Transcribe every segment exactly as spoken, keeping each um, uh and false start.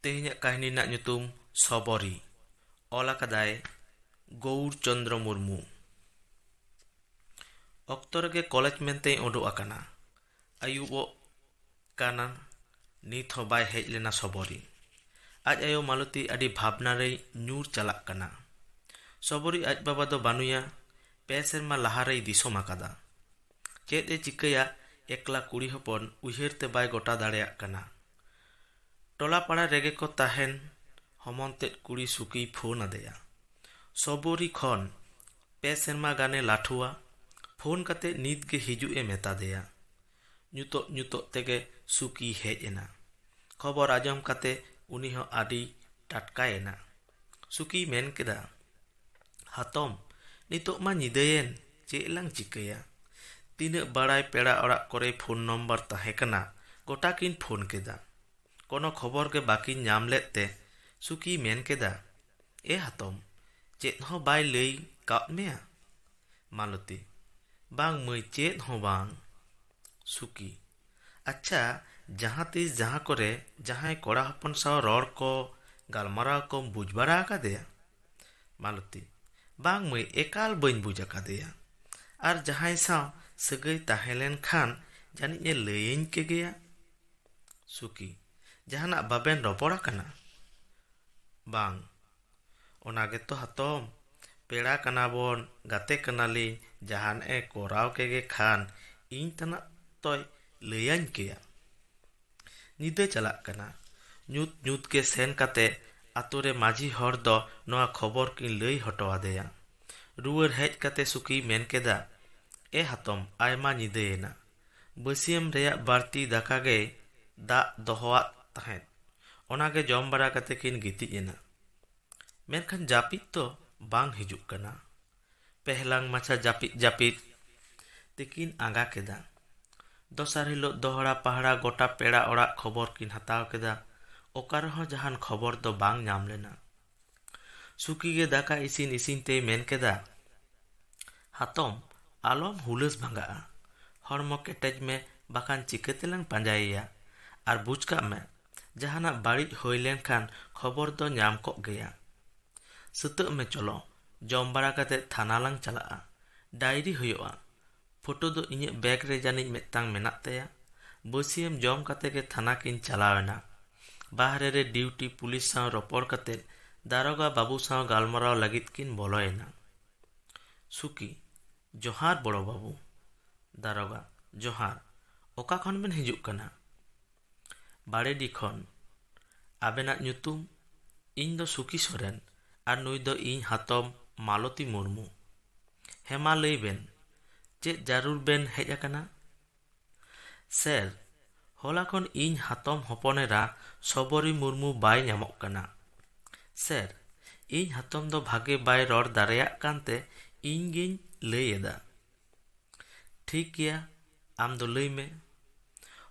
ᱛᱮᱦᱮᱧᱟᱜ ᱠᱟᱹᱦᱱᱤ ᱨᱮᱱᱟᱜ ᱧᱩᱛᱩᱢ ᱥᱚᱵᱚᱨᱤ᱾ ᱚᱞ ᱟᱠᱟᱫᱟᱭ ᱜᱳᱣᱩᱨ ᱪᱚᱱᱫᱨᱚ ᱢᱩᱨᱢᱩ᱾ ᱚᱠᱛᱚ ᱨᱮᱜᱮ ᱠᱚᱞᱮᱡᱽ ᱢᱮᱱᱛᱮᱭ ᱩᱰᱩᱠ ᱟᱠᱟᱱᱟ᱾ ᱟᱹᱭᱩᱵᱚᱜ ᱠᱟᱱᱟ, ᱱᱤᱛ ᱦᱚᱸ ᱵᱟᱭ ᱦᱮᱡ ᱞᱮᱱᱟ ᱥᱚᱵᱚᱨᱤ᱾ ᱟᱡ ᱟᱭᱳ ᱢᱟᱞᱚᱛᱤ ᱟᱹᱰᱤ ᱵᱷᱟᱵᱽᱱᱟ ᱨᱮᱭ ᱧᱩᱨ ᱪᱟᱞᱟᱜ ᱠᱟᱱᱟ᱾ ᱥᱚᱵᱚᱨᱤ ᱟᱡ ᱵᱟᱵᱟ ᱫᱚ ᱵᱟᱹᱱᱩᱭᱟ, ᱯᱮ ᱥᱮᱨᱢᱟ ᱞᱟᱦᱟ ᱨᱮᱭ ᱫᱤᱥᱚᱢ ᱟᱠᱟᱫᱟ᱾ ᱪᱮᱫ ᱮ ᱪᱤᱠᱟᱹᱭᱟ, ᱮᱠᱞᱟ ᱠᱩᱲᱤ ᱦᱚᱯᱚᱱ ᱩᱭᱦᱟᱹᱨ ᱛᱮ ᱵᱟᱭ ᱜᱚᱴᱟ ᱫᱟᱲᱮᱭᱟᱜ ᱠᱟᱱᱟ᱾ ᱴᱚᱞᱟ ᱯᱟᱲᱟ ᱨᱮᱜᱮ ᱠᱚ ᱛᱟᱦᱮᱱ ᱦᱚᱢᱚᱱ ᱛᱮᱫ ᱠᱩᱲᱤ ᱥᱩᱠᱤᱭ ᱯᱷᱳᱱ ᱟᱫᱮᱭᱟ᱾ ᱥᱚᱵᱚᱨᱤ ᱠᱷᱚᱱ ᱯᱮ ᱥᱮᱨᱢᱟ ᱜᱟᱱᱮ ᱞᱟᱹᱴᱷᱩᱣᱟ᱾ ᱯᱷᱳᱱ ᱠᱟᱛᱮ ᱱᱤᱛ ᱜᱮ ᱦᱤᱡᱩᱜ ᱮ ᱢᱮᱛᱟ ᱫᱮᱭᱟ᱾ ᱧᱩᱛᱚᱜ ᱧᱩᱛᱚᱜ ᱛᱮᱜᱮ ᱥᱩᱠᱤ ᱦᱮᱡ ᱮᱱᱟ᱾ ᱠᱷᱚᱵᱚᱨ ᱟᱸᱡᱚᱢ ᱠᱟᱛᱮ ᱩᱱᱤ ᱦᱚᱸ ᱟᱹᱰᱤ ᱴᱟᱴᱠᱟᱭᱮᱱᱟ᱾ ᱥᱩᱠᱤᱭ ᱢᱮᱱ ᱠᱮᱫᱟ, "ᱦᱟᱛᱚᱢ, ᱱᱤᱛᱚᱜ ᱢᱟ ᱧᱤᱫᱟᱹᱭᱮᱱ, ᱪᱮᱫ ᱞᱟᱝ ᱪᱤᱠᱟᱹᱭᱟ?" ᱛᱤᱱᱟᱹᱜ ᱵᱟᱲᱟᱭ ᱯᱮᱲᱟ ᱚᱲᱟᱜ ᱠᱚᱨᱮ ᱯᱷᱳᱱ ᱱᱚᱢᱵᱚᱨ ᱛᱟᱦᱮᱸ ᱠᱟᱱᱟ, ᱜᱚᱴᱟ ᱠᱤᱱ ᱯᱷᱳᱱ ᱠᱮᱫᱟ᱾ ᱠᱳᱱᱳ ᱠᱷᱚᱵᱚᱨ ᱜᱮ ᱵᱟᱹᱠᱤᱱ ᱧᱟᱢ ᱞᱮᱫ ᱛᱮ ᱥᱩᱠᱤᱭ ᱢᱮᱱ ᱠᱮᱫᱟ, "ᱮ ᱦᱟᱛᱚᱢ, ᱪᱮᱫ ᱦᱚᱸ ᱵᱟᱭ ᱞᱟᱹᱭ ᱠᱟᱫ ᱢᱮᱭᱟ?" ᱢᱟᱞᱚᱛᱤ, "ᱵᱟᱝ ᱢᱟᱹᱭ, ᱪᱮᱫ ᱦᱚᱸ ᱵᱟᱝ᱾" ᱥᱩᱠᱤ, "ᱟᱪᱪᱷᱟ, ᱡᱟᱦᱟᱸ ᱛᱤᱥ ᱡᱟᱦᱟᱸ ᱠᱚᱨᱮ ᱡᱟᱦᱟᱸᱭ ᱠᱚᱲᱟ ᱦᱚᱯᱚᱱ ᱥᱟᱶ ᱨᱚᱲ ᱠᱚ, ᱜᱟᱞᱢᱟᱨᱟᱣ ᱠᱚᱢ ᱵᱩᱡᱽ ᱵᱟᱲᱟ ᱟᱠᱟᱫᱮᱭᱟ?" ᱢᱟᱞᱚᱛᱤ, "ᱵᱟᱝ ᱢᱟᱹᱭ, ᱮᱠᱟᱞ ᱵᱟᱹᱧ ᱵᱩᱡᱽ ᱟᱠᱟᱫᱮᱭᱟ᱾ ᱟᱨ ᱡᱟᱦᱟᱸᱭ ᱥᱟᱶ ᱥᱟᱹᱜᱟᱹᱭ ᱛᱟᱦᱮᱸ ᱞᱮᱱ ᱠᱷᱟᱱ ᱡᱟᱹᱱᱤᱡ ᱮ ᱞᱟᱹᱭᱟᱹᱧ ᱠᱮᱜᱮᱭᱟ᱾" ᱥᱩᱠᱤ, "ᱡᱟᱦᱟᱱᱟᱜ ᱵᱟᱵᱮᱱ ᱨᱚᱯᱚᱲ ᱟᱠᱟᱱᱟ?" "ᱵᱟᱝ᱾ ᱚᱱᱟ ᱜᱮᱛᱚ ᱦᱟᱛᱚᱢ, ᱯᱮᱲᱟ ᱠᱟᱱᱟ ᱵᱚᱱ, ᱜᱟᱛᱮ ᱠᱟᱱᱟᱞᱤᱧ, ᱡᱟᱦᱟᱱᱟᱜ ᱮ ᱠᱚᱨᱟᱣ ᱠᱮᱜᱮ ᱠᱷᱟᱱ ᱤᱧ ᱛᱟᱱᱟᱜ ᱛᱚᱭ ᱞᱟᱹᱭᱟᱹᱧ ᱠᱮᱭᱟ᱾" ᱧᱤᱫᱟᱹ ᱪᱟᱞᱟᱜ ᱠᱟᱱᱟ᱾ ᱧᱩᱛ ᱧᱩᱛ ᱜᱮ ᱥᱮᱱ ᱠᱟᱛᱮ ᱟᱛᱳ ᱨᱮ ᱢᱟᱹᱡᱷᱤ ᱦᱚᱲ ᱫᱚ ᱱᱚᱣᱟ ᱠᱷᱚᱵᱚᱨ ᱠᱤᱱ ᱞᱟᱹᱭ ᱦᱚᱴᱚ ᱟᱫᱮᱭᱟ᱾ ᱨᱩᱣᱟᱹᱲ ᱦᱮᱡ ᱠᱟᱛᱮ ᱥᱩᱠᱤᱭ ᱢᱮᱱ ᱠᱮᱫᱟ, "ᱮ ᱦᱟᱛᱚᱢ, ᱟᱭᱢᱟ ᱧᱤᱫᱟᱹᱭᱮᱱᱟ᱾ ᱵᱟᱹᱥᱭᱟᱹᱢ ᱨᱮᱭᱟᱜ ᱵᱟᱹᱲᱛᱤ ᱫᱟᱠᱟ ᱜᱮᱭ ᱫᱟᱜ ᱫᱚᱦᱚᱣᱟᱫ ᱛᱟᱦᱮᱸᱫ, ᱚᱱᱟᱜᱮ ᱡᱚᱢ ᱵᱟᱲᱟ ᱠᱟᱛᱮ ᱠᱤᱱ ᱜᱤᱛᱤᱡ ᱮᱱᱟ᱾ ᱢᱮᱱᱠᱷᱟᱱ ᱡᱟᱹᱯᱤᱫ ᱫᱚ ᱵᱟᱝ ᱦᱤᱡᱩᱜ ᱠᱟᱱᱟ᱾ ᱯᱮᱦᱞᱟᱝ ᱢᱟᱪᱷᱟ ᱡᱟᱹᱯᱤᱫ ᱡᱟᱹᱯᱤᱫ ᱛᱮᱠᱤᱱ ᱟᱸᱜᱟ ᱠᱮᱫᱟ᱾ ᱫᱚᱥᱟᱨ ᱦᱤᱞᱳᱜ ᱫᱚᱦᱲᱟ ᱯᱟᱦᱲᱟ ᱜᱚᱴᱟ ᱯᱮᱲᱟ ᱚᱲᱟᱜ ᱠᱷᱚᱵᱚᱨ ᱠᱤᱱ ᱦᱟᱛᱟᱣ ᱠᱮᱫᱟ᱾ ᱚᱠᱟ ᱨᱮᱦᱚᱸ ᱡᱟᱦᱟᱱ ᱠᱷᱚᱵᱚᱨ ᱫᱚ ᱵᱟᱝ ᱧᱟᱢ ᱞᱮᱱᱟ᱾ ᱥᱩᱠᱤ ᱜᱮ ᱫᱟᱠᱟ ᱤᱥᱤᱱ ᱤᱥᱤᱱ ᱛᱮᱭ ᱢᱮᱱ ᱠᱮᱫᱟ, "ᱦᱟᱛᱚᱢ, ᱟᱞᱚᱢ ᱦᱩᱞᱟᱹᱥ ᱵᱷᱟᱸᱜᱟᱜᱼᱟ᱾ ᱦᱚᱲᱢᱚ ᱠᱮᱴᱮᱡ ᱢᱮ, ᱵᱟᱠᱷᱟᱱ ᱪᱤᱠᱟᱹ ᱛᱮᱞᱟᱝ ᱯᱟᱸᱡᱟᱭᱮᱭᱟ? ᱟᱨ ᱵᱩᱡᱽ ᱠᱟᱜ ᱢᱮ, ᱡᱟᱦᱟᱱᱟᱜ ᱵᱟᱹᱲᱤᱡ ᱦᱩᱭ ᱞᱮᱱᱠᱷᱟᱱ ᱠᱷᱚᱵᱚᱨ ᱫᱚ ᱧᱟᱢ ᱠᱚᱜ ᱜᱮᱭᱟ᱾ ᱥᱟᱹᱛᱟᱹᱜ ᱢᱮ, ᱪᱚᱞᱚ, ᱡᱚᱢ ᱵᱟᱲᱟ ᱠᱟᱛᱮ ᱛᱷᱟᱱᱟ ᱞᱟᱝ ᱪᱟᱞᱟᱜᱼᱟ᱾ ᱰᱟᱭᱨᱤ ᱦᱩᱭᱩᱜᱼᱟ᱾ ᱯᱷᱳᱴᱳ ᱫᱚ ᱤᱧᱟᱹᱜ ᱵᱮᱜᱽ ᱨᱮ ᱡᱟᱹᱱᱤᱡ ᱢᱤᱫᱴᱟᱝ ᱢᱮᱱᱟᱜ ᱛᱟᱭᱟ᱾ ᱵᱟᱹᱥᱭᱟᱹᱢ ᱡᱚᱢ ᱠᱟᱛᱮ ᱜᱮ ᱛᱷᱟᱱᱟ ᱠᱤᱱ ᱪᱟᱞᱟᱣ ᱮᱱᱟ᱾ ᱵᱟᱦᱨᱮ ᱨᱮ ᱰᱤᱭᱩᱴᱤ ᱯᱩᱞᱤᱥ ᱥᱟᱶ ᱨᱚᱯᱚᱲ ᱠᱟᱛᱮ ᱫᱟᱨᱚᱜᱟ ᱵᱟᱹᱵᱩ ᱥᱟᱶ ᱜᱟᱞᱢᱟᱨᱟᱣ ᱞᱟᱹᱜᱤᱫ ᱠᱤᱱ ᱵᱚᱞᱚᱭᱮᱱᱟ᱾ ᱥᱩᱠᱤ, ᱡᱚᱦᱟᱨ ᱵᱚᱲᱚ ᱵᱟᱹᱵᱩ᱾ ᱫᱟᱨᱚᱜᱟ, ᱡᱚᱦᱟᱨ᱾ ᱚᱠᱟ ᱠᱷᱚᱱ ᱵᱮᱱ ᱦᱤᱡᱩᱜ ᱠᱟᱱᱟ? ᱵᱟᱲᱮᱰᱤ ᱠᱷᱚᱱ᱾ ᱟᱵᱮᱱᱟᱜ ᱧᱩᱛᱩᱢ? ᱤᱧ ᱫᱚ ᱥᱩᱠᱤ ᱥᱚᱨᱮᱱ, ᱟᱨ ᱱᱩᱭ ᱫᱚ ᱤᱧ ᱦᱟᱛᱚᱢ ᱢᱟᱞᱚᱛᱤ ᱢᱩᱨᱢᱩ᱾ ᱦᱮᱸ, ᱢᱟ ᱞᱟᱹᱭ ᱵᱮᱱ, ᱪᱮᱫ ᱡᱟᱹᱨᱩᱲ ᱵᱮᱱ ᱦᱮᱡ ᱟᱠᱟᱱᱟ? ᱥᱮᱨ, ᱦᱚᱞᱟ ᱠᱷᱚᱱ ᱤᱧ ᱦᱟᱛᱚᱢ ᱦᱚᱯᱚᱱᱮᱨᱟ ᱥᱚᱵᱚᱨᱤ ᱢᱩᱨᱢᱩ ᱵᱟᱭ ᱧᱟᱢᱚᱜ ᱠᱟᱱᱟ᱾ ᱥᱮᱨ, ᱤᱧ ᱦᱟᱛᱚᱢ ᱫᱚ ᱵᱷᱟᱜᱮ ᱵᱟᱭ ᱨᱚᱲ ᱫᱟᱲᱮᱭᱟᱜ ᱠᱟᱱᱛᱮ ᱤᱧ ᱜᱤᱧ ᱞᱟᱹᱭ ᱮᱫᱟ᱾ ᱴᱷᱤᱠ ᱜᱮᱭᱟ, ᱟᱢ ᱫᱚ ᱞᱟᱹᱭ ᱢᱮ᱾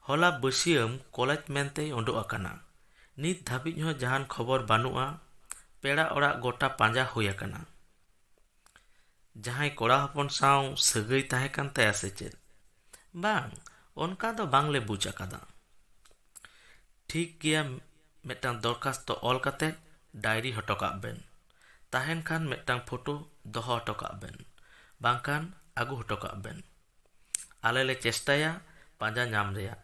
ᱦᱚᱞᱟ ᱵᱟᱹᱥᱭᱟᱹᱢ ᱠᱚᱞᱮᱡᱽ ᱢᱮᱱᱛᱮᱭ ᱩᱰᱩᱠ ᱟᱠᱟᱱᱟ᱾ ᱱᱤᱛ ᱫᱷᱟᱹᱵᱤᱡ ᱦᱚᱸ ᱡᱟᱦᱟᱱ ᱠᱷᱚᱵᱚᱨ ᱵᱟᱹᱱᱩᱜᱼᱟ᱾ ᱯᱮᱲᱟ ᱚᱲᱟᱜ ᱜᱚᱴᱟ ᱯᱟᱸᱡᱟ ᱦᱩᱭ ᱟᱠᱟᱱᱟ᱾ ᱡᱟᱦᱟᱸᱭ ᱠᱚᱲᱟ ᱦᱚᱯᱚᱱ ᱥᱟᱶ ᱥᱟᱹᱜᱟᱹᱭ ᱛᱟᱦᱮᱸ ᱠᱟᱱ ᱛᱟᱭᱟ ᱥᱮ ᱪᱮᱫ? ᱵᱟᱝ, ᱚᱱᱠᱟ ᱫᱚ ᱵᱟᱝᱞᱮ ᱵᱩᱡᱽ ᱟᱠᱟᱫᱟ᱾ ᱴᱷᱤᱠ ᱜᱮᱭᱟ, ᱢᱤᱫᱴᱟᱝ ᱫᱚᱨᱠᱷᱟᱥᱛᱚ ᱚᱞ ᱠᱟᱛᱮ ᱰᱟᱭᱨᱤ ᱦᱚᱴᱚ ᱠᱟᱜ ᱵᱮᱱ᱾ ᱛᱟᱦᱮᱱ ᱠᱷᱟᱱ ᱢᱤᱫᱴᱟᱝ ᱯᱷᱳᱴᱳ ᱫᱚᱦᱚ ᱦᱚᱴᱚ ᱠᱟᱜ ᱵᱮᱱ, ᱵᱟᱝᱠᱷᱟᱱ ᱟᱹᱜᱩ ᱦᱚᱴᱚ ᱠᱟᱜ ᱵᱮᱱ᱾ ᱟᱞᱮ ᱞᱮ ᱪᱮᱥᱴᱟᱭᱟ ᱯᱟᱸᱡᱟ ᱧᱟᱢ ᱨᱮᱭᱟᱜ᱾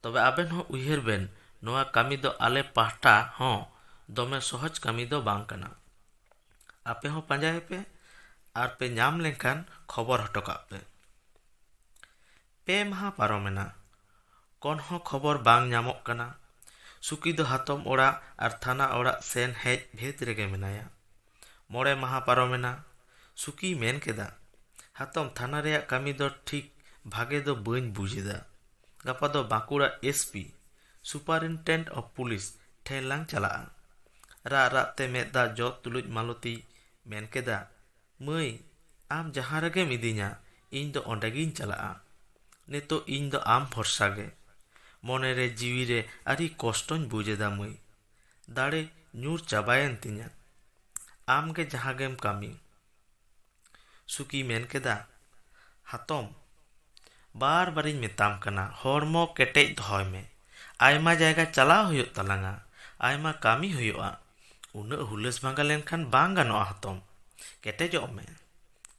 ᱛᱚᱵᱮ ᱟᱵᱮᱱ ᱦᱚᱸ ᱩᱭᱦᱟᱹᱨ ᱵᱮᱱ, ᱱᱚᱣᱟ ᱠᱟᱹᱢᱤ ᱫᱚ ᱟᱞᱮ ᱯᱟᱦᱴᱟ ᱦᱚᱸ ᱫᱚᱢᱮ ᱥᱚᱦᱚᱡᱽ ᱠᱟᱹᱢᱤ ᱫᱚ ᱵᱟᱝ ᱠᱟᱱᱟ᱾ ᱟᱯᱮ ᱦᱚᱸ ᱯᱟᱸᱡᱟᱭᱮ ᱯᱮ, ᱟᱨ ᱯᱮ ᱧᱟᱢ ᱞᱮᱱᱠᱷᱟᱱ ᱠᱷᱚᱵᱚᱨ ᱦᱚᱴᱚ ᱠᱟᱜ ᱯᱮ᱾ ᱯᱮ ᱢᱟᱦᱟ ᱯᱟᱨᱚᱢᱮᱱᱟ, ᱠᱚᱱ ᱦᱚᱸ ᱠᱷᱚᱵᱚᱨ ᱵᱟᱝ ᱧᱟᱢᱚᱜ ᱠᱟᱱᱟ᱾ ᱥᱩᱠᱤ ᱫᱚ ᱦᱟᱛᱚᱢ ᱚᱲᱟᱜ ᱟᱨ ᱛᱷᱟᱱᱟ ᱚᱲᱟᱜ ᱥᱮᱱ ᱦᱮᱡ ᱵᱷᱮᱫ ᱨᱮᱜᱮ ᱢᱮᱱᱟᱭᱟ᱾ ᱢᱚᱬᱮ ᱢᱟᱦᱟ ᱯᱟᱨᱚᱢᱮᱱᱟ᱾ ᱥᱩᱠᱤᱭ ᱢᱮᱱ ᱠᱮᱫᱟ, ᱦᱟᱛᱚᱢ, ᱛᱷᱟᱱᱟ ᱨᱮᱭᱟᱜ ᱠᱟᱹᱢᱤ ᱫᱚ ᱴᱷᱤᱠ ᱵᱷᱟᱜᱮ ᱫᱚ ᱵᱟᱹᱧ ᱵᱩᱡᱽ ᱮᱫᱟ᱾ ᱜᱟᱯᱟ ᱫᱚ Bankura S P, Superintendent of Police, ᱴᱷᱮᱱ ᱞᱟᱝ ᱪᱟᱞᱟᱜᱼᱟ᱾ ᱨᱟᱜ ᱨᱟᱜ ᱛᱮ ᱢᱮᱫ ᱫᱟᱜ ᱡᱚᱜ ᱛᱩᱞᱩᱡ ᱢᱟᱞᱚᱛᱤᱭ ᱢᱮᱱ ᱠᱮᱫᱟ, ᱢᱟᱹᱭ, ᱟᱢ ᱡᱟᱦᱟᱸ ᱨᱮᱜᱮᱢ ᱤᱫᱤᱧᱟ, ᱤᱧ ᱫᱚ ᱚᱸᱰᱮ ᱜᱤᱧ ᱪᱟᱞᱟᱜᱼᱟ᱾ ᱱᱤᱛᱚᱜ ᱤᱧ ᱫᱚ ᱟᱢ ᱵᱷᱚᱨᱥᱟ ᱜᱮ᱾ ᱢᱚᱱᱮ ᱨᱮ ᱡᱤᱣᱤ ᱨᱮ ᱟᱹᱰᱤ ᱠᱚᱥᱴᱚᱧ ᱵᱩᱡᱽ ᱮᱫᱟ ᱢᱟᱹᱭ᱾ ᱫᱟᱲᱮ ᱧᱩᱨ ᱪᱟᱵᱟᱭᱮᱱ ᱛᱤᱧᱟ᱾ ᱟᱢ ᱜᱮ ᱡᱟᱦᱟᱸ ᱜᱮᱢ ᱠᱟᱹᱢᱤ᱾ ᱥᱩᱠᱤᱭ ᱢᱮᱱ ᱠᱮᱫᱟ, ᱦᱟᱛᱚᱢ, ᱵᱟᱨ ᱵᱟᱨᱤᱧ ᱢᱮᱛᱟᱢ ᱠᱟᱱᱟ, ᱦᱚᱲᱢᱚ ᱠᱮᱴᱮᱡ ᱫᱚᱦᱚᱭ ᱢᱮ᱾ ᱟᱭᱢᱟ ᱡᱟᱭᱜᱟ ᱪᱟᱞᱟᱣ ᱦᱩᱭᱩᱜ ᱛᱟᱞᱟᱝᱟ, ᱟᱭᱢᱟ ᱠᱟᱹᱢᱤ ᱦᱩᱭᱩᱜᱼᱟ᱾ ᱩᱱᱟᱹᱜ ᱦᱩᱞᱟᱹᱥ ᱵᱷᱟᱸᱜᱟ ᱞᱮᱱᱠᱷᱟᱱ ᱵᱟᱝ ᱜᱟᱱᱚᱜᱼᱟ ᱦᱟᱛᱚᱢ᱾ ᱠᱮᱴᱮᱡᱚᱜ ᱢᱮ᱾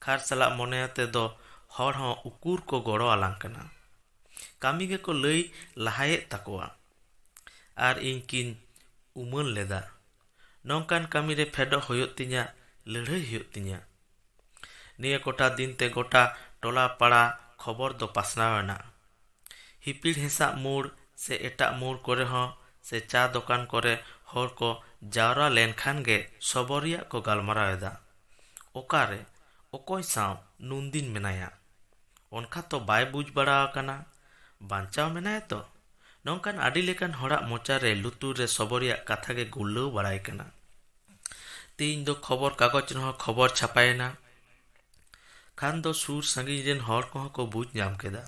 ᱠᱷᱟᱨ ᱥᱟᱞᱟᱜ ᱢᱚᱱᱮ ᱟᱛᱮ ᱫᱚ ᱦᱚᱲ ᱦᱚᱸ ᱩᱠᱩᱨ ᱠᱚ ᱜᱚᱲᱚ ᱟᱞᱟᱝ ᱠᱟᱱᱟ᱾ ᱠᱟᱹᱢᱤ ᱜᱮᱠᱚ ᱞᱟᱹᱭ ᱞᱟᱦᱟᱭᱮᱫ ᱛᱟᱠᱚᱣᱟ᱾ ᱟᱨ ᱤᱧ ᱠᱤᱱ ᱩᱢᱟᱹᱱ ᱞᱮᱫᱟ᱾ ᱱᱚᱝᱠᱟᱱ ᱠᱟᱹᱢᱤ ᱨᱮ ᱯᱷᱮᱰᱚᱜ ᱦᱩᱭᱩᱜ ᱛᱤᱧᱟ, ᱞᱟᱹᱲᱦᱟᱹᱭ ᱦᱩᱭᱩᱜ ᱛᱤᱧᱟ᱾ ᱱᱤᱭᱟᱹ ᱠᱚᱴᱟ ᱫᱤᱱ ᱛᱮ ᱜᱚᱴᱟ ᱴᱚᱞᱟ ᱯᱟᱲᱟ ᱠᱷᱚᱵᱚᱨ ᱫᱚ ᱯᱟᱥᱱᱟᱣ ᱮᱱᱟ᱾ ᱦᱤᱯᱤᱲ ᱦᱮᱸᱥᱟᱜ ᱢᱳᱲ ᱥᱮ ᱮᱴᱟᱜ ᱢᱳᱲ ᱠᱚᱨᱮ ᱦᱚᱸ ᱥᱮ ᱪᱟ ᱫᱚᱠᱟᱱ ᱠᱚᱨᱮ ᱦᱚᱲ ᱠᱚ ᱡᱟᱣᱨᱟ ᱞᱮᱱᱠᱷᱟᱱ ᱜᱮ ᱥᱚᱵᱚᱨᱤᱭᱟᱜ ᱠᱚ ᱜᱟᱞᱢᱟᱨᱟᱣ ᱮᱫᱟ᱾ ᱚᱠᱟᱨᱮ, ᱚᱠᱚᱭ ᱥᱟᱶ ᱱᱩᱱᱫᱤᱱ ᱢᱮᱱᱟᱭᱟ? ᱚᱱᱠᱟ ᱛᱚ ᱵᱟᱭ ᱵᱩᱡᱽ ᱵᱟᱲᱟ ᱟᱠᱟᱱᱟ, ᱵᱟᱧᱪᱟᱣ ᱢᱮᱱᱟᱭᱟ ᱛᱚ? ᱱᱚᱝᱠᱟᱱ ᱟᱹᱰᱤ ᱞᱮᱠᱟᱱ ᱦᱚᱲᱟᱜ ᱢᱚᱪᱟ ᱨᱮ ᱞᱩᱛᱩᱨ ᱨᱮ ᱥᱚᱵᱚᱨᱤᱭᱟᱜ ᱠᱟᱛᱷᱟ ᱜᱮ ᱜᱩᱨᱞᱟᱹᱣ ᱵᱟᱲᱟᱭ ᱠᱟᱱᱟ᱾ ᱛᱮᱦᱮᱧ ᱫᱚ ᱠᱷᱚᱵᱚᱨ ᱠᱟᱜᱚᱡᱽ ᱨᱮᱦᱚᱸ ᱠᱷᱚᱵᱚᱨ ᱪᱷᱟᱯᱟᱭᱮᱱᱟ᱾ ᱠᱷᱟᱱ ᱫᱚ ᱥᱩᱨ ᱥᱟᱺᱜᱤᱧ ᱨᱮᱱ ᱦᱚᱲ ᱠᱚᱦᱚᱸ ᱠᱚ ᱵᱩᱡᱽ ᱧᱟᱢ ᱠᱮᱫᱟ᱾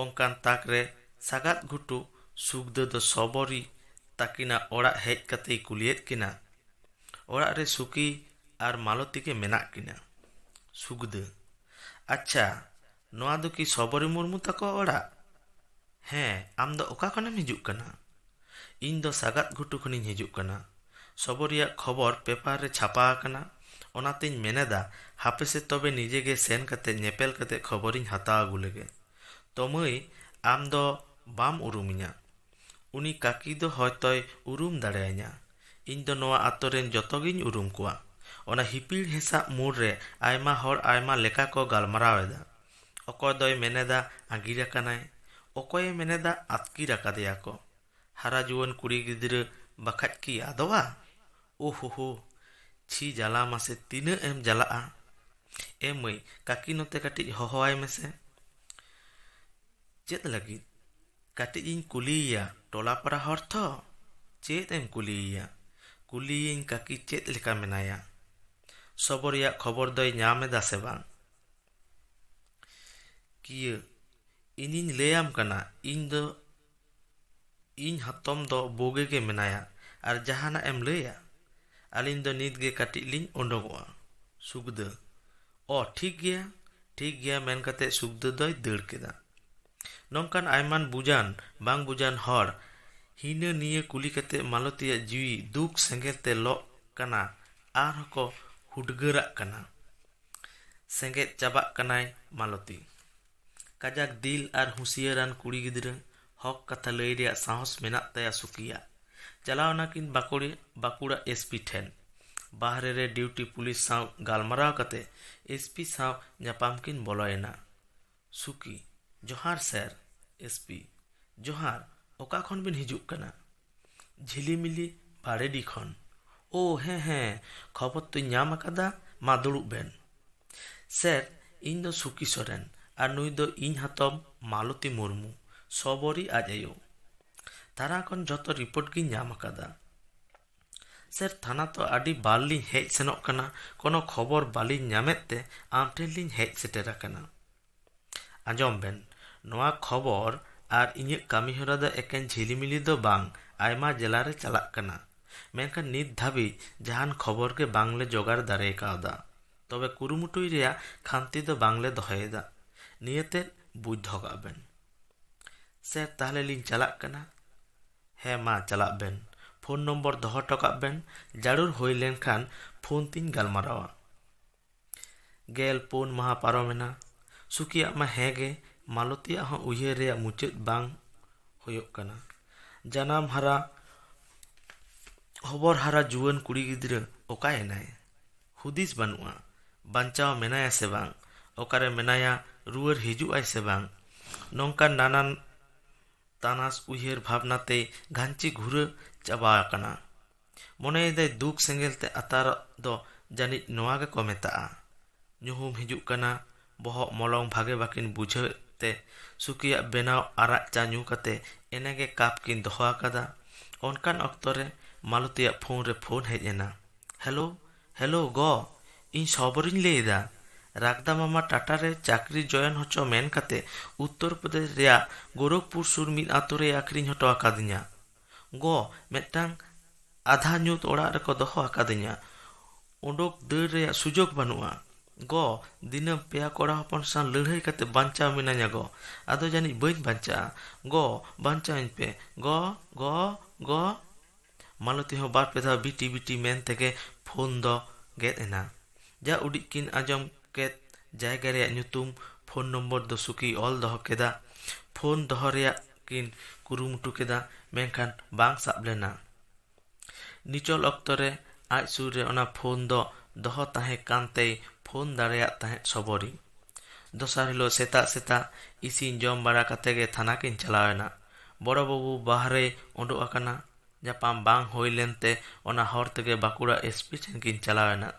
ᱚᱱᱠᱟᱱ ᱛᱟᱠ ᱨᱮ ᱥᱟᱜᱟᱫ ᱜᱷᱩᱴᱩ ᱥᱩᱠᱫᱟᱹ ᱫᱚ ᱥᱚᱵᱚᱨᱤ ᱛᱟᱹᱠᱤᱱᱟᱜ ᱚᱲᱟᱜ ᱦᱮᱡ ᱠᱟᱛᱮᱭ ᱠᱩᱞᱤᱭᱮᱫ ᱠᱤᱱᱟ, "ᱚᱲᱟᱜ ᱨᱮ ᱥᱩᱠᱤ ᱟᱨ ᱢᱟᱞᱚᱛᱤ ᱜᱮ ᱢᱮᱱᱟᱜ ᱠᱤᱱᱟ?" ᱥᱩᱠᱫᱟᱹ, "ᱟᱪᱪᱷᱟ, ᱱᱚᱣᱟ ᱫᱚ ᱠᱤ ᱥᱚᱵᱚᱨᱤ ᱢᱩᱨᱢᱩ ᱛᱟᱠᱚ ᱚᱲᱟᱜ?" "ᱦᱮᱸ, ᱟᱢ ᱫᱚ ᱚᱠᱟ ᱠᱷᱚᱱᱮᱢ ᱦᱤᱡᱩᱜ ᱠᱟᱱᱟ?" "ᱤᱧ ᱫᱚ ᱥᱟᱜᱟᱫ ᱜᱷᱩᱴᱩ ᱠᱷᱚᱱᱤᱧ ᱦᱤᱡᱩᱜ ᱠᱟᱱᱟ᱾ ᱥᱚᱵᱚᱨᱤᱭᱟᱜ ᱠᱷᱚᱵᱚᱨ ᱯᱮᱯᱟᱨ ᱨᱮ ᱪᱷᱟᱯᱟ ᱟᱠᱟᱱᱟ, ᱚᱱᱟᱛᱮᱧ ᱢᱮᱱᱮᱫᱟ ᱦᱟᱯᱮ ᱥᱮ ᱛᱚᱵᱮ ᱱᱤᱡᱮ ᱜᱮ ᱥᱮᱱ ᱠᱟᱛᱮ ᱧᱮᱯᱮᱞ ᱠᱟᱛᱮ ᱠᱷᱚᱵᱚᱨᱤᱧ ᱦᱟᱛᱟᱣ ᱟᱹᱜᱩ ᱞᱮᱜᱮ᱾ ᱛᱚ ᱢᱟᱹᱭ, ᱟᱢ ᱫᱚ ᱵᱟᱢ ᱩᱨᱩᱢᱤᱧᱟ᱾ ᱩᱱᱤ ᱠᱟᱹᱠᱤ ᱫᱚ ᱦᱚᱭᱛᱚᱭ ᱩᱨᱩᱢ ᱫᱟᱲᱮᱭᱟᱹᱧᱟ᱾ ᱤᱧ ᱫᱚ ᱱᱚᱣᱟ ᱟᱛᱳ ᱨᱮᱱ ᱡᱚᱛᱚ ᱜᱤᱧ ᱩᱨᱩᱢ ᱠᱚᱣᱟ᱾ ᱚᱱᱟ ᱦᱤᱯᱤᱲ ᱦᱮᱸᱥᱟᱜ ᱢᱳᱲ ᱨᱮ ᱟᱭᱢᱟ ᱦᱚᱲ ᱟᱭᱢᱟ ᱞᱮᱠᱟ ᱠᱚ ᱜᱟᱞᱢᱟᱨᱟᱣ ᱮᱫᱟ᱾ ᱚᱠᱚᱭ ᱫᱚᱭ ᱢᱮᱱᱮᱫᱟ ᱟᱸᱜᱤᱨ ᱟᱠᱟᱱᱟᱭ, ᱚᱠᱚᱭᱮ ᱢᱮᱱᱮᱫᱟ ᱟᱹᱛᱠᱤᱨ ᱟᱠᱟᱫᱮᱭᱟ ᱠᱚ᱾ ᱦᱟᱨᱟ ᱡᱩᱣᱟᱹᱱ ᱠᱩᱲᱤ ᱜᱤᱫᱽᱨᱟᱹ ᱵᱟᱠᱷᱟᱡ ᱠᱤ ᱟᱫᱚᱜᱼᱟ? ᱳᱦᱳᱦᱳ, ᱪᱷᱤ ᱡᱟᱞᱟ ᱢᱟᱥᱮ ᱛᱤᱱᱟᱹᱜ ᱮᱢ ᱡᱟᱞᱟᱜᱼᱟ? ᱮ ᱢᱟᱹᱭ, ᱠᱟᱹᱠᱤ ᱱᱚᱛᱮ ᱠᱟᱹᱴᱤᱡ ᱦᱚᱦᱚᱣᱟᱭ ᱢᱮᱥᱮ᱾ ᱪᱮᱫ ᱞᱟᱹᱜᱤᱫ? ᱠᱟᱹᱴᱤᱡ ᱤᱧ ᱠᱩᱞᱤᱭᱮᱭᱟ, ᱴᱚᱞᱟ ᱯᱟᱲᱟ ᱦᱚᱲ ᱛᱷᱚ᱾ ᱪᱮᱫ ᱮᱢ ᱠᱩᱞᱤᱭᱮᱭᱟ? ᱠᱩᱞᱤᱭᱮᱭᱟᱹᱧ ᱠᱟᱹᱠᱤ ᱪᱮᱫ ᱞᱮᱠᱟ ᱢᱮᱱᱟᱭᱟ? ᱥᱚᱵᱚᱨᱤᱭᱟᱜ ᱠᱷᱚᱵᱚᱨ ᱫᱚᱭ ᱧᱟᱢ ᱮᱫᱟ ᱥᱮ ᱵᱟᱝ? ᱠᱤᱭᱟᱹ, ᱤᱧᱤᱧ ᱞᱟᱹᱭᱟᱢ ᱠᱟᱱᱟ, ᱤᱧ ᱫᱚ, ᱤᱧ ᱦᱟᱛᱚᱢ ᱫᱚ ᱵᱩᱜᱤ ᱜᱮ ᱢᱮᱱᱟᱭᱟ᱾ ᱟᱨ ᱡᱟᱦᱟᱱᱟᱜ ᱮᱢ ᱞᱟᱹᱭᱟ? ᱟᱹᱞᱤᱧ ᱫᱚ ᱱᱤᱛ ᱜᱮ ᱠᱟᱹᱴᱤᱡ ᱞᱤᱧ ᱩᱰᱩᱠᱚᱜᱼᱟ᱾ ᱥᱩᱠᱫᱟᱹ, ᱚ, ᱴᱷᱤᱠ ᱜᱮᱭᱟ, ᱴᱷᱤᱠ ᱜᱮᱭᱟ ᱢᱮᱱ ᱠᱟᱛᱮ ᱥᱩᱠᱫᱟᱹ ᱫᱚᱭ ᱫᱟᱹᱲ ᱠᱮᱫᱟ᱾ ᱱᱚᱝᱠᱟᱱ ᱟᱭᱢᱟᱱ ᱵᱩᱡᱟᱱ ᱵᱟᱝ ᱵᱩᱡᱟᱱ ᱦᱚᱲ ᱦᱤᱱᱟᱹ ᱱᱤᱭᱟᱹ ᱠᱩᱞᱤ ᱠᱟᱛᱮ ᱢᱟᱞᱚᱛᱤᱭᱟᱜ ᱡᱤᱣᱤ ᱫᱩᱠ ᱥᱮᱸᱜᱮᱞ ᱛᱮ ᱞᱚᱜ ᱠᱟᱱᱟ, ᱟᱨᱦᱚᱸ ᱠᱚ ᱦᱩᱰᱜᱟᱹᱨᱟᱜ ᱠᱟᱱᱟ᱾ ᱥᱮᱸᱜᱮᱫ ᱪᱟᱵᱟᱜ ᱠᱟᱱᱟᱭ ᱢᱟᱞᱚᱛᱤ᱾ ᱠᱟᱡᱟᱠ ᱫᱤᱞ ᱟᱨ ᱦᱩᱸᱥᱤᱭᱟᱹᱨᱟᱱ ᱠᱩᱲᱤ ᱜᱤᱫᱽᱨᱟᱹ, ᱦᱚᱠ ᱠᱟᱛᱷᱟ ᱞᱟᱹᱭ ᱨᱮᱭᱟᱜ ᱥᱟᱦᱚᱥ ᱢᱮᱱᱟᱜ ᱛᱟᱭᱟ ᱥᱩᱠᱤᱭᱟᱜ᱾ ᱪᱟᱞᱟᱣ ᱮᱱᱟᱠᱤᱱ ᱵᱟᱸᱠᱩᱲᱟ, ᱵᱟᱸᱠᱩᱲᱟ ᱮᱥ ᱯᱤ ᱴᱷᱮᱱ᱾ ᱵᱟᱦᱨᱮ ᱨᱮ ᱰᱤᱭᱩᱴᱤ ᱯᱩᱞᱤᱥ ᱥᱟᱶ ᱜᱟᱞᱢᱟᱨᱟᱣ ᱠᱟᱛᱮ ᱮᱥ ᱯᱤ ᱥᱟᱶ ᱧᱟᱯᱟᱢ ᱠᱤᱱ ᱵᱚᱞᱚᱭᱮᱱᱟ᱾ ᱥᱩᱠᱤ, "ᱡᱚᱦᱟᱨ ᱥᱮᱨ᱾" ᱮᱥ ᱯᱤ, "ᱡᱚᱦᱟᱨ, ᱚᱠᱟ ᱠᱷᱚᱱ ᱵᱤᱱ ᱦᱤᱡᱩᱜ ᱠᱟᱱᱟ?" "ᱡᱷᱤᱞᱤᱢᱤᱞᱤ ᱵᱟᱲᱮᱰᱤ ᱠᱷᱚᱱ᱾" "ᱳ ᱦᱮᱸ ᱦᱮᱸ, ᱠᱷᱚᱵᱚᱨ ᱛᱚᱧ ᱧᱟᱢ ᱟᱠᱟᱫᱟ, ᱢᱟ ᱫᱩᱲᱩᱵ ᱵᱮᱱ᱾" "ᱥᱮᱨ, ᱤᱧ ᱫᱚ ᱥᱩᱠᱤ ᱥᱚᱨᱮᱱ, ᱟᱨ ᱱᱩᱭ ᱫᱚ ᱤᱧ ᱦᱟᱛᱚᱢ ᱢᱟᱞᱚᱛᱤ ᱢᱩᱨᱢᱩ, ᱥᱚᱵᱚᱨᱤ ᱟᱡ ᱟᱭᱳ᱾ ᱛᱟᱨᱟ ᱠᱷᱚᱱ ᱡᱚᱛᱚ ᱨᱤᱯᱳᱨᱴ ᱜᱤᱧ ᱧᱟᱢ ᱟᱠᱟᱫᱟ᱾ ᱥᱮᱨ, ᱛᱷᱟᱱᱟ ᱛᱚ ᱟᱹᱰᱤ ᱵᱟᱨ ᱞᱤᱧ ᱦᱮᱡ ᱥᱮᱱᱚᱜ ᱠᱟᱱᱟ, ᱠᱳᱱᱳ ᱠᱷᱚᱵᱚᱨ ᱵᱟᱹᱞᱤᱧ ᱧᱟᱢᱮᱫ ᱛᱮ ᱟᱢ ᱴᱷᱮᱱ ᱞᱤᱧ ᱦᱮᱡ ᱥᱮᱴᱮᱨ ᱟᱠᱟᱱᱟ᱾" ᱟᱸᱡᱚᱢ ᱵᱮᱱ, ᱱᱚᱣᱟ ᱠᱷᱚᱵᱚᱨ ᱟᱨ ᱤᱧᱟᱹᱜ ᱠᱟᱹᱢᱤᱦᱚᱨᱟ ᱫᱚ ᱮᱠᱮᱱ ᱡᱷᱤᱞᱤᱢᱤᱞᱤ ᱫᱚ ᱵᱟᱝ, ᱟᱭᱢᱟ ᱡᱮᱞᱟ ᱨᱮ ᱪᱟᱞᱟᱜ ᱠᱟᱱᱟ᱾ ᱢᱮᱱᱠᱷᱟᱱ ᱱᱤᱛ ᱫᱷᱟᱹᱵᱤᱡ ᱡᱟᱦᱟᱱ ᱠᱷᱚᱵᱚᱨ ᱜᱮ ᱵᱟᱝᱞᱮ ᱡᱚᱜᱟᱲ ᱫᱟᱲᱮ ᱠᱟᱣᱫᱟ᱾ ᱛᱚᱵᱮ ᱠᱩᱨᱩᱢᱩᱴᱩᱭ ᱨᱮᱭᱟᱜ ᱠᱷᱟᱱᱛᱤ ᱫᱚ ᱵᱟᱝᱞᱮ ᱫᱚᱦᱚᱭᱮᱫᱟ᱾ ᱱᱤᱭᱟᱹᱛᱮ ᱵᱩᱡᱽ ᱫᱚᱦᱚ ᱠᱟᱜ ᱵᱮᱱ᱾ ᱥᱮᱨ, ᱛᱟᱦᱞᱮ ᱞᱤᱧ ᱪᱟᱞᱟᱜ ᱠᱟᱱᱟ᱾ ᱦᱮᱸ, ᱢᱟ ᱪᱟᱞᱟᱜ ᱵᱮᱱ᱾ ᱯᱷᱳᱱ ᱱᱚᱢᱵᱚᱨ ᱫᱚᱦᱚ ᱦᱚᱴᱚ ᱠᱟᱜ ᱵᱮᱱ, ᱡᱟᱹᱨᱩᱲ ᱦᱩᱭ ᱞᱮᱱᱠᱷᱟᱱ ᱯᱷᱳᱱ ᱛᱤᱧ ᱜᱟᱞᱢᱟᱨᱟᱣᱟ᱾ ᱜᱮᱞ ᱯᱩᱱ ᱢᱟᱦᱟ ᱯᱟᱨᱚᱢᱮᱱᱟ᱾ ᱥᱩᱠᱤᱭᱟᱜ ᱢᱟ ᱦᱮᱸ ᱜᱮ, ᱢᱟᱞᱚᱛᱤᱭᱟᱜ ᱦᱚᱸ ᱩᱭᱦᱟᱹᱨ ᱨᱮᱭᱟᱜ ᱢᱩᱪᱟᱹᱫ ᱵᱟᱝ ᱦᱩᱭᱩᱜ ᱠᱟᱱᱟ᱾ ᱡᱟᱱᱟᱢ ᱦᱟᱨᱟ, ᱦᱚᱵᱚᱨ ᱦᱟᱨᱟ ᱡᱩᱣᱟᱹᱱ ᱠᱩᱲᱤ ᱜᱤᱫᱽᱨᱟᱹ ᱚᱠᱟᱭᱮᱱᱟᱭ? ᱦᱩᱫᱤᱥ ᱵᱟᱹᱱᱩᱜᱼᱟ᱾ ᱵᱟᱧᱪᱟᱣ ᱢᱮᱱᱟᱭᱟ ᱥᱮ ᱵᱟᱝ? ᱚᱠᱟᱨᱮ ᱢᱮᱱᱟᱭᱟ? ᱨᱩᱣᱟᱹᱲ ᱦᱤᱡᱩᱜ ᱟᱭ ᱥᱮ ᱵᱟᱝ? ᱱᱚᱝᱠᱟᱱ ᱱᱟᱱᱟᱱ ᱛᱟᱱᱟᱥ ᱩᱭᱦᱟᱹᱨ ᱵᱷᱟᱵᱽᱱᱟ ᱛᱮᱭ ᱜᱷᱟᱧᱪᱤ ᱜᱷᱩᱨᱟᱹ ᱪᱟᱵᱟ ᱟᱠᱟᱱᱟ᱾ ᱢᱚᱱᱮᱭᱮᱫᱟᱭ ᱫᱩᱠ ᱥᱮᱸᱜᱮᱞ ᱛᱮ ᱟᱛᱟᱨᱚᱜ ᱫᱚ ᱡᱟᱹᱱᱤᱡ ᱱᱚᱣᱟ ᱜᱮᱠᱚ ᱢᱮᱛᱟᱜᱼᱟ᱾ ᱧᱩᱦᱩᱢ ᱦᱤᱡᱩᱜ ᱠᱟᱱᱟ, ᱵᱚᱦᱚᱜ ᱢᱚᱞᱚᱝ ᱵᱷᱟᱜᱮ ᱵᱟᱹᱠᱤᱱ ᱵᱩᱡᱷᱟᱹᱣᱮᱫ ᱛᱮ ᱥᱩᱠᱤᱭᱟᱜ ᱵᱮᱱᱟᱣ ᱟᱨᱟᱜ ᱪᱟ ᱧᱩ ᱠᱟᱛᱮ ᱮᱱᱮᱜᱮ ᱠᱟᱯ ᱠᱤᱱ ᱫᱚᱦᱚ ᱟᱠᱟᱫᱟ᱾ ᱚᱱᱠᱟᱱ ᱚᱠᱛᱚ ᱨᱮ ᱢᱟᱞᱚᱛᱤᱭᱟᱜ ᱯᱷᱳᱱ ᱨᱮ ᱯᱷᱳᱱ ᱦᱮᱡ ᱮᱱᱟ᱾ "ᱦᱮᱞᱳ, ᱦᱮᱞᱳ ᱜᱚ, ᱤᱧ ᱥᱚᱵᱚᱨᱤᱧ ᱞᱟᱹᱭ ᱮᱫᱟ᱾ ᱨᱟᱜᱽᱫᱟ ᱢᱟᱢᱟ ᱴᱟᱴᱟ ᱨᱮ ᱪᱟᱹᱠᱨᱤ ᱡᱚᱭᱮᱱ ᱦᱚᱪᱚ ᱢᱮᱱ ᱠᱟᱛᱮ ᱩᱛᱛᱚᱨ ᱯᱨᱚᱫᱮᱥ ᱨᱮᱭᱟᱜ ᱜᱳᱨᱚᱠᱷᱯᱩᱨ ᱥᱩᱨ ᱢᱤᱫ ᱟᱛᱳ ᱨᱮᱭ ᱟᱠᱷᱨᱤᱧ ᱦᱚᱴᱚ ᱟᱠᱟᱫᱤᱧᱟ᱾ ᱜᱚ, ᱢᱤᱫᱴᱟᱝ ᱟᱫᱷᱟ ᱧᱩᱛ ᱚᱲᱟᱜ ᱨᱮᱠᱚ ᱫᱚᱦᱚ ᱟᱠᱟᱫᱤᱧᱟ᱾ ᱩᱰᱩᱠ ᱫᱟᱹᱲ ᱨᱮᱭᱟᱜ ᱥᱩᱡᱳᱜᱽ ᱵᱟᱹᱱᱩᱜᱼᱟ᱾ ᱜᱚ, ᱫᱤᱱᱟᱹᱢ ᱯᱮᱭᱟ ᱠᱚᱲᱟ ᱦᱚᱯᱚᱱ ᱥᱟᱶ ᱞᱟᱹᱲᱦᱟᱹᱭ ᱠᱟᱛᱮ ᱵᱟᱧᱪᱟᱣ ᱢᱤᱱᱟᱹᱧᱟ ᱜᱚ᱾ ᱟᱫᱚ ᱡᱟᱹᱱᱤᱡ ᱵᱟᱹᱧ ᱵᱟᱧᱪᱟᱜᱼᱟ᱾ ᱜᱚ, ᱵᱟᱧᱪᱟᱣᱤᱧ ᱯᱮ᱾ ᱜᱚ, ᱜᱚ, ᱜᱚ᱾ ᱢᱟᱞᱚᱛᱤ ᱦᱚᱸ ᱵᱟᱨ ᱯᱮ ᱫᱷᱟᱣ ᱵᱤᱴᱤ ᱵᱤᱴᱤ ᱢᱮᱱ ᱛᱮᱜᱮ ᱯᱷᱳᱱ ᱫᱚ ᱜᱮᱫ ᱮᱱᱟ᱾ ᱡᱟ ᱩᱰᱤᱡ ᱠᱤᱱ ᱟᱸᱡᱚᱢ ᱠᱮᱫ ᱡᱟᱭᱜᱟ ᱨᱮᱭᱟᱜ ᱧᱩᱛᱩᱢ, ᱯᱷᱳᱱ ᱱᱚᱢᱵᱚᱨ ᱫᱚ ᱥᱩᱠᱤᱭ ᱚᱞ ᱫᱚᱦᱚ ᱠᱮᱫᱟ᱾ ᱯᱷᱳᱱ ᱫᱚᱦᱚ ᱨᱮᱭᱟᱜ ᱠᱤᱱ ᱠᱩᱨᱩᱢᱩᱴᱩ ᱠᱮᱫᱟ, ᱢᱮᱱᱠᱷᱟᱱ ᱵᱟᱝ ᱥᱟᱵ ᱞᱮᱱᱟ᱾ ᱱᱤᱪᱚᱞ ᱚᱠᱛᱚ ᱨᱮ ᱟᱡ ᱥᱩᱨ ᱨᱮ ᱚᱱᱟ ᱯᱷᱳᱱ ᱫᱚ ᱫᱚᱦᱚ ᱛᱟᱦᱮᱸ ᱠᱟᱱ ᱛᱮᱭ ᱯᱷᱳᱱ ᱫᱟᱲᱮᱭᱟᱫ ᱛᱟᱦᱮᱸᱫ ᱥᱚᱵᱚᱨᱤ᱾ ᱫᱚᱥᱟᱨ ᱦᱤᱞᱳᱜ ᱥᱮᱛᱟᱜ ᱥᱮᱛᱟᱜ ᱤᱥᱤᱱ ᱡᱚᱢ ᱵᱟᱲᱟ ᱠᱟᱛᱮ ᱜᱮ ᱛᱷᱟᱱᱟ ᱠᱤᱱ ᱪᱟᱞᱟᱣ ᱮᱱᱟ᱾ ᱵᱚᱲᱚ ᱵᱟᱹᱵᱩ ᱵᱟᱦᱨᱮᱭ ᱩᱰᱩᱠ ᱟᱠᱟᱱᱟ᱾ ᱧᱟᱯᱟᱢ ᱵᱟᱝ ᱦᱩᱭ ᱞᱮᱱᱛᱮ ᱚᱱᱟ ᱦᱚᱨ ᱛᱮᱜᱮ ᱵᱟᱸᱠᱩᱲᱟ ᱮᱥᱯᱤ ᱴᱷᱮᱱ ᱠᱤᱱ ᱪᱟᱞᱟᱣ ᱮᱱᱟ᱾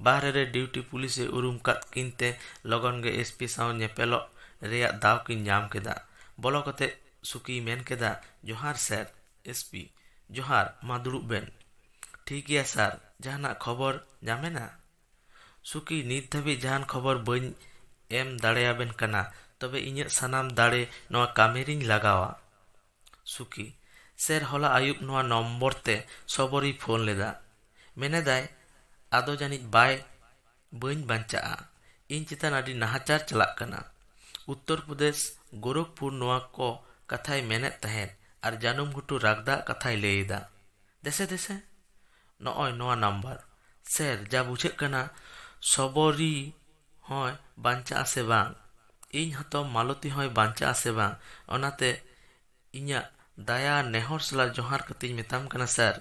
ᱵᱟᱦᱨᱮ ᱨᱮ ᱰᱤᱭᱩᱴᱤ ᱯᱩᱞᱤᱥ ᱮ ᱩᱨᱩᱢ ᱠᱟᱫ ᱠᱤᱱ ᱛᱮ ᱞᱚᱜᱚᱱ ᱜᱮ ᱮᱥᱯᱤ ᱥᱟᱶ ᱧᱮᱯᱮᱞᱚᱜ ᱨᱮᱭᱟᱜ ᱫᱟᱣ ᱠᱤᱱ ᱧᱟᱢ ᱠᱮᱫᱟ᱾ ᱵᱚᱞᱚ ᱠᱟᱛᱮ ᱥᱩᱠᱤᱭ ᱢᱮᱱ ᱠᱮᱫᱟ, "ᱡᱚᱦᱟᱨ ᱥᱮᱨ᱾" ᱮᱥᱯᱤ, "ᱡᱚᱦᱟᱨ, ᱢᱟ ᱫᱩᱲᱩᱵ ᱵᱮᱱ᱾" "ᱴᱷᱤᱠ ᱜᱮᱭᱟ ᱥᱟᱨ, ᱡᱟᱦᱟᱱᱟᱜ ᱠᱷᱚᱵᱚᱨ ᱧᱟᱢᱮᱱᱟ?" ᱥᱩᱠᱤ, "ᱱᱤᱛ ᱫᱷᱟᱹᱵᱤᱡ ᱡᱟᱦᱟᱱ ᱠᱷᱚᱵᱚᱨ ᱵᱟᱹᱧ ᱮᱢ ᱫᱟᱲᱮᱭᱟᱵᱮᱱ ᱠᱟᱱᱟ, ᱛᱚᱵᱮ ᱤᱧᱟᱹᱜ ᱥᱟᱱᱟᱢ ᱫᱟᱲᱮ ᱱᱚᱣᱟ ᱠᱟᱹᱢᱤ ᱨᱤᱧ ᱞᱟᱜᱟᱣᱟ᱾" ᱥᱩᱠᱤ, "ᱥᱮᱨ, ᱦᱚᱞᱟ ᱟᱹᱭᱩᱵ ᱱᱚᱣᱟ ᱱᱚᱢᱵᱚᱨ ᱛᱮ ᱥᱚᱵᱚᱨᱤᱭ ᱯᱷᱳᱱ ᱞᱮᱫᱟ᱾ ᱢᱮᱱᱮᱫᱟᱭ, ᱟᱫᱚ ᱡᱟᱹᱱᱤᱡ ᱵᱟᱭ, ᱵᱟᱹᱧ ᱵᱟᱧᱪᱟᱜᱼᱟ᱾ ᱤᱧ ᱪᱮᱛᱟᱱ ᱟᱹᱰᱤ ᱱᱟᱦᱟᱪᱟᱨ ᱪᱟᱞᱟᱜ ᱠᱟᱱᱟ᱾ ᱩᱛᱛᱚᱨ ᱯᱨᱚᱫᱮᱥ, ᱜᱳᱨᱚᱠᱷᱯᱩᱨ ᱱᱚᱣᱟ ᱠᱚ ᱠᱟᱛᱷᱟᱭ ᱢᱮᱱᱮᱫ ᱛᱟᱦᱮᱸᱫ ᱟᱨ ᱡᱟᱹᱱᱩᱢ ᱜᱷᱩᱴᱩ ᱨᱟᱜᱽᱫᱟᱜ ᱠᱟᱛᱷᱟᱭ ᱞᱟᱹᱭ ᱮᱫᱟ᱾ ᱫᱮᱥᱮ, ᱫᱮᱥᱮ, ᱱᱚᱜᱼᱚᱭ ᱱᱚᱣᱟ ᱱᱟᱢᱵᱟᱨ᱾ ᱥᱮᱨ, ᱡᱟ ᱵᱩᱡᱷᱟᱹᱜ ᱠᱟᱱᱟ, ᱥᱚᱵᱚᱨᱤ ᱦᱚᱸᱭ ᱵᱟᱧᱪᱟᱜᱼᱟ ᱥᱮ ᱵᱟᱝ, ᱤᱧ ᱦᱚᱛᱚᱢ ᱢᱟᱞᱚᱛᱤ ᱦᱚᱸᱭ ᱵᱟᱧᱪᱟᱜᱼᱟ ᱥᱮ ᱵᱟᱝ, ᱚᱱᱟᱛᱮ ᱤᱧᱟᱹᱜ ᱫᱟᱭᱟ ᱱᱮᱦᱚᱨ ᱥᱟᱞᱟᱜ ᱡᱚᱦᱟᱨ ᱠᱟᱛᱮᱧ ᱢᱮᱛᱟᱢ ᱠᱟᱱᱟ ᱥᱮᱨ,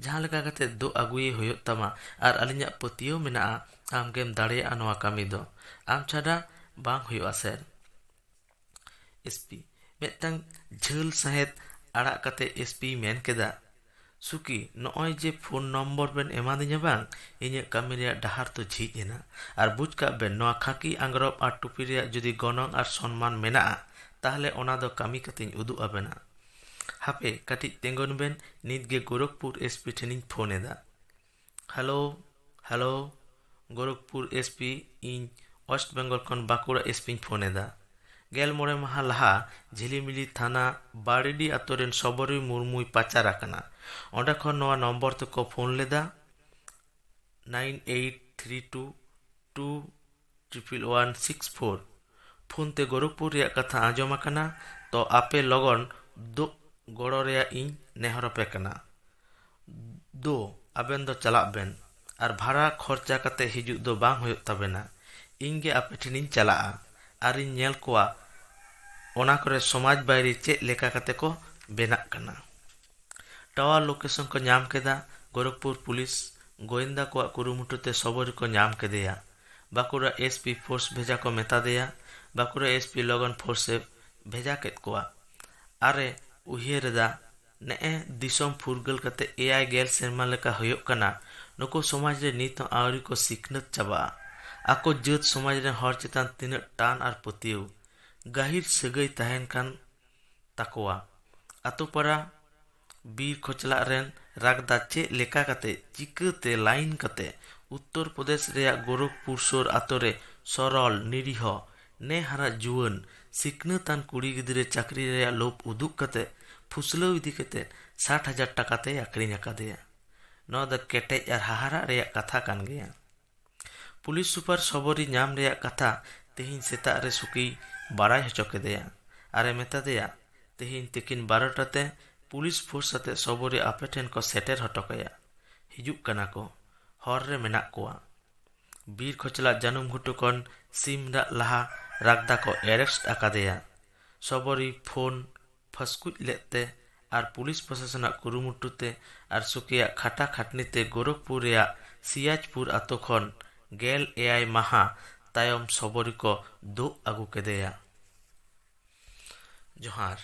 ᱡᱟᱦᱟᱸ ᱞᱮᱠᱟ ᱠᱟᱛᱮ ᱫᱩᱜ ᱟᱹᱜᱩᱭᱮ ᱦᱩᱭᱩᱜ ᱛᱟᱢᱟ, ᱟᱨ ᱟᱹᱞᱤᱧᱟᱜ ᱯᱟᱹᱛᱭᱟᱹᱣ ᱢᱮᱱᱟᱜᱼᱟ ᱟᱢᱜᱮᱢ ᱫᱟᱲᱮᱭᱟᱜᱼᱟ ᱱᱚᱣᱟ ᱠᱟᱹᱢᱤ ᱫᱚ᱾ ᱟᱢ ᱪᱷᱟᱰᱟ ᱵᱟᱝ ᱦᱩᱭᱩᱜᱼᱟ ᱥᱮᱨ᱾ ᱮᱥᱯᱤ, ᱢᱤᱫᱴᱟᱝ ᱡᱷᱟᱹᱞ ᱥᱟᱸᱦᱮᱫ ᱟᱲᱟᱜ ᱠᱟᱛᱮ ᱮᱥᱯᱤᱭ ᱢᱮᱱ ᱠᱮᱫᱟ, ᱥᱩᱠᱤ, ᱱᱚᱜᱼᱚᱭ ᱡᱮ ᱯᱷᱳᱱ ᱱᱚᱢᱵᱚᱨ ᱵᱮᱱ ᱮᱢᱟᱫᱤᱧᱟ ᱵᱟᱝ, ᱤᱧᱟᱹᱜ ᱠᱟᱹᱢᱤ ᱨᱮᱭᱟᱜ ᱰᱟᱦᱟᱨ ᱫᱚ ᱡᱷᱤᱡ ᱮᱱᱟ᱾ ᱟᱨ ᱵᱩᱡᱽ ᱠᱟᱜ ᱵᱮᱱ, ᱱᱚᱣᱟ ᱠᱷᱟᱹᱠᱤ ᱟᱝᱜᱽᱨᱚᱵ ᱟᱨ ᱴᱩᱯᱤ ᱨᱮᱭᱟᱜ ᱡᱩᱫᱤ ᱜᱚᱱᱚᱝ ᱟᱨ ᱥᱚᱱᱢᱟᱱ ᱢᱮᱱᱟᱜᱼᱟ, ᱛᱟᱦᱞᱮ ᱚᱱᱟ ᱫᱚ ᱠᱟᱹᱢᱤ ᱠᱟᱛᱮᱧ ᱩᱫᱩᱜ ᱟᱵᱮᱱᱟ᱾ ᱦᱟᱯᱮ, ᱠᱟᱹᱴᱤᱡ ᱛᱤᱸᱜᱩᱱ ᱵᱮᱱ, ᱱᱤᱛ ᱜᱮ ᱜᱳᱨᱚᱠᱷᱯᱩᱨ ᱮᱥᱯᱤ ᱴᱷᱮᱱᱤᱧ ᱯᱷᱳᱱ ᱮᱫᱟ᱾ ᱦᱮᱞᱳ, ᱦᱮᱞᱳ, ᱜᱳᱨᱚᱠᱷᱯᱩᱨ ᱮᱥᱯᱤ, ᱤᱧ ᱳᱭᱮᱥᱴ ᱵᱮᱝᱜᱚᱞ ᱠᱷᱚᱱ ᱵᱟᱸᱠᱩᱲᱟ ᱮᱥᱯᱤᱧ ᱯᱷᱳᱱ ᱮᱫᱟ᱾ ᱜᱮᱞ ᱢᱚᱬᱮ ᱢᱟᱦᱟ ᱞᱟᱦᱟ ᱡᱷᱤᱞᱤᱢᱤᱞᱤ ᱛᱷᱟᱱᱟ ᱵᱟᱲᱤᱰᱤ ᱟᱛᱳ ᱨᱮᱱ ᱥᱚᱵᱚᱨᱤ ᱢᱩᱨᱢᱩᱭ ᱯᱟᱪᱟᱨ ᱟᱠᱟᱱᱟ᱾ ᱚᱸᱰᱮ ᱠᱷᱚᱱ ᱱᱚᱣᱟ ᱱᱚᱢᱵᱚᱨ ᱛᱮᱠᱚ ᱯᱷᱳᱱ ᱞᱮᱫᱟ, nine eight three two two two triple one six four phone ᱛᱮ ᱜᱳᱨᱚᱠᱷᱯᱩᱨ ᱨᱮᱭᱟᱜ ᱠᱟᱛᱷᱟ ᱟᱸᱡᱚᱢ ᱟᱠᱟᱱᱟ, ᱛᱚ ᱟᱯᱮ ᱞᱚᱜᱚᱱ ᱫᱳᱜ ᱜᱚᱲᱚ ᱨᱮᱭᱟᱜ ᱤᱧ ᱱᱮᱦᱚᱨ ᱟᱯᱮ ᱠᱟᱱᱟ᱾ ᱫᱳ, ᱟᱵᱮᱱ ᱫᱚ ᱪᱟᱞᱟᱜ ᱵᱮᱱ ᱟᱨ ᱵᱷᱟᱲᱟ ᱠᱷᱚᱨᱪᱟ ᱠᱟᱛᱮ ᱦᱤᱡᱩᱜ ᱫᱚ ᱵᱟᱝ ᱦᱩᱭᱩᱜ ᱛᱟᱵᱮᱱᱟ᱾ ᱤᱧ ᱜᱮ ᱟᱯᱮ ᱴᱷᱮᱱᱤᱧ ᱪᱟᱞᱟᱜᱼᱟ ᱟᱨᱤᱧ ᱧᱮᱞ ᱠᱚᱣᱟ ᱚᱱᱟ ᱠᱚᱨᱮ ᱥᱚᱢᱟᱡᱽ ᱵᱟᱭᱨᱤ ᱪᱮᱫ ᱞᱮᱠᱟ ᱠᱟᱛᱮ ᱠᱚ ᱵᱮᱱᱟᱜ ᱠᱟᱱᱟ᱾ ᱴᱟᱣᱟᱨ ᱞᱳᱠᱮᱥᱚᱱ ᱠᱚ ᱧᱟᱢ ᱠᱮᱫᱟ᱾ ᱜᱳᱨᱚᱠᱷᱯᱩᱨ ᱯᱩᱞᱤᱥ ᱜᱳᱭᱮᱱᱫᱟ ᱠᱚᱣᱟᱜ ᱠᱩᱨᱩᱢᱩᱴᱩ ᱛᱮ ᱥᱚᱵᱚᱨᱤ ᱠᱚ ᱧᱟᱢ ᱠᱮᱫᱮᱭᱟ᱾ ᱵᱟᱸᱠᱩᱲᱟ ᱮᱥ ᱯᱤ ᱯᱷᱳᱨᱥ ᱵᱷᱮᱡᱟ ᱠᱚ ᱢᱮᱛᱟ ᱫᱮᱭᱟ᱾ ᱵᱟᱸᱠᱩᱲᱟ ᱮᱥ ᱯᱤ ᱞᱚᱜᱚᱱ ᱯᱷᱳᱨᱥ ᱮ ᱵᱷᱮᱡᱟ ᱠᱮᱫ ᱠᱚᱣᱟ᱾ ᱟᱨᱮ ᱩᱭᱦᱟᱹᱨ ᱮᱫᱟ, ᱱᱮᱜᱼᱮ ᱫᱤᱥᱚᱢ ᱯᱷᱩᱨᱜᱟᱹᱞ ᱠᱟᱛᱮ ᱮᱭᱟᱭ ᱜᱮᱞ ᱥᱮᱨᱢᱟ ᱞᱮᱠᱟ ᱦᱩᱭᱩᱜ ᱠᱟᱱᱟ, ᱱᱩᱠᱩ ᱥᱚᱢᱟᱡᱽ ᱨᱮ ᱱᱤᱛ ᱦᱚᱸ ᱟᱹᱣᱨᱤ ᱠᱚ ᱥᱤᱠᱷᱱᱟᱹᱛ ᱪᱟᱵᱟᱜᱼᱟ᱾ ᱟᱠᱚ ᱡᱟᱹᱛ ᱥᱚᱢᱟᱡᱽ ᱨᱮᱱ ᱦᱚᱲ ᱪᱮᱛᱟᱱ ᱛᱤᱱᱟᱹᱜ ᱴᱟᱱ ᱟᱨ ᱯᱟᱹᱛᱭᱟᱹᱣ, ᱜᱟᱹᱦᱤᱨ ᱥᱟᱹᱜᱟᱹᱭ ᱛᱟᱦᱮᱱ ᱠᱟᱱ ᱛᱟᱠᱚᱣᱟ᱾ ᱟᱛᱳ ᱯᱟᱲᱟ ᱵᱤᱨ ᱠᱷᱚᱪᱞᱟᱜ ᱨᱮᱱ ᱨᱟᱜᱽᱫᱟ ᱪᱮᱫ ᱞᱮᱠᱟ ᱠᱟᱛᱮ, ᱪᱤᱠᱟᱹᱛᱮ, ᱞᱟᱭᱤᱱ ᱠᱟᱛᱮ ᱩᱛᱛᱚᱨ ᱯᱨᱚᱫᱮᱥ ᱨᱮᱭᱟᱜ ᱜᱳᱨᱚᱠᱷᱯᱩᱨ ᱥᱳᱨ ᱟᱛᱳ ᱨᱮ ᱥᱚᱨᱚᱞ, ᱱᱤᱨᱤᱦᱚ, ᱱᱮ ᱦᱟᱨᱟ ᱡᱩᱣᱟᱹᱱ, ᱥᱤᱠᱷᱱᱟᱹᱛᱟᱱ ᱠᱩᱲᱤ ᱜᱤᱫᱽᱨᱟᱹ ᱪᱟᱹᱠᱨᱤ ᱨᱮᱭᱟᱜ ᱞᱳᱵᱷ ᱩᱫᱩᱜ ᱠᱟᱛᱮ ᱯᱷᱩᱥᱞᱟᱹᱣ ᱤᱫᱤ ᱠᱟᱛᱮ ᱥᱟᱴ ᱦᱟᱡᱟᱨ ᱴᱟᱠᱟ ᱛᱮᱭ ᱟᱠᱷᱨᱤᱧ ᱟᱠᱟᱫᱮᱭᱟ᱾ ᱱᱚᱣᱟ ᱫᱚ ᱠᱮᱴᱮᱡ ᱟᱨ ᱦᱟᱦᱟᱲᱟᱜ ᱨᱮᱭᱟᱜ ᱠᱟᱛᱷᱟ ᱠᱟᱱ ᱜᱮᱭᱟ᱾ ᱯᱩᱞᱤᱥ ᱥᱩᱯᱟᱨ ᱥᱚᱵᱚᱨᱤ ᱧᱟᱢ ᱨᱮᱭᱟᱜ ᱠᱟᱛᱷᱟ ᱛᱮᱦᱮᱧ ᱥᱮᱛᱟᱜ ᱨᱮ ᱥᱩᱠᱤᱭ ᱵᱟᱲᱟᱭ ᱦᱚᱪᱚ ᱠᱮᱫᱮᱭᱟ ᱟᱨᱮ ᱢᱮᱛᱟ ᱫᱮᱭᱟ, ᱛᱮᱦᱮᱧ ᱛᱤᱠᱤᱱ ᱵᱟᱨᱚᱴᱟ ᱛᱮ ᱯᱩᱞᱤᱥ ᱯᱷᱳᱨᱥ ᱟᱛᱮ ᱥᱚᱵᱚᱨᱤ ᱟᱯᱮ ᱴᱷᱮᱱ ᱠᱚ ᱥᱮᱴᱮᱨ ᱦᱚᱴᱚ ᱠᱟᱭᱟ᱾ ᱦᱤᱡᱩᱜ ᱠᱟᱱᱟ ᱠᱚ, ᱦᱚᱨ ᱨᱮ ᱢᱮᱱᱟᱜ ᱠᱚᱣᱟ᱾ ᱵᱤᱨ ᱠᱷᱚᱪᱞᱟ ᱡᱟᱹᱱᱩᱢ ᱜᱷᱩᱴᱩ ᱠᱷᱚᱱ ᱥᱤᱢ ᱨᱟᱜ ᱞᱟᱦᱟ ᱨᱟᱜᱽᱫᱟ ᱠᱚ ᱮᱨᱮᱥᱴ ᱟᱠᱟᱫᱮᱭᱟ᱾ ᱥᱚᱵᱚᱨᱤ ᱯᱷᱳᱱ ᱯᱷᱟᱹᱥᱠᱩᱡ ᱞᱮᱫ ᱛᱮ ᱟᱨ ᱯᱩᱞᱤᱥ ᱯᱨᱚᱥᱟᱥᱚᱱᱟᱜ ᱠᱩᱨᱩᱢᱩᱴᱩ ᱛᱮ ᱟᱨ ᱥᱩᱠᱤᱭᱟᱜ ᱠᱷᱟᱴᱟ ᱠᱷᱟᱴᱱᱤ ᱛᱮ ᱜᱳᱨᱚᱠᱷᱯᱩᱨ ᱨᱮᱭᱟᱜ ᱥᱤᱭᱟᱡᱽᱯᱩᱨ ᱟᱛᱳ ᱠᱷᱚᱱ ᱜᱮᱞ ᱮᱭᱟᱭ ᱢᱟᱦᱟ ᱛᱟᱭᱚᱢ ᱥᱚᱵᱚᱨᱤ ᱠᱚ ᱫᱳᱜ ᱟᱹᱜᱩ ᱠᱮᱫᱮᱭᱟ᱾ ᱡᱚᱦᱟᱨ᱾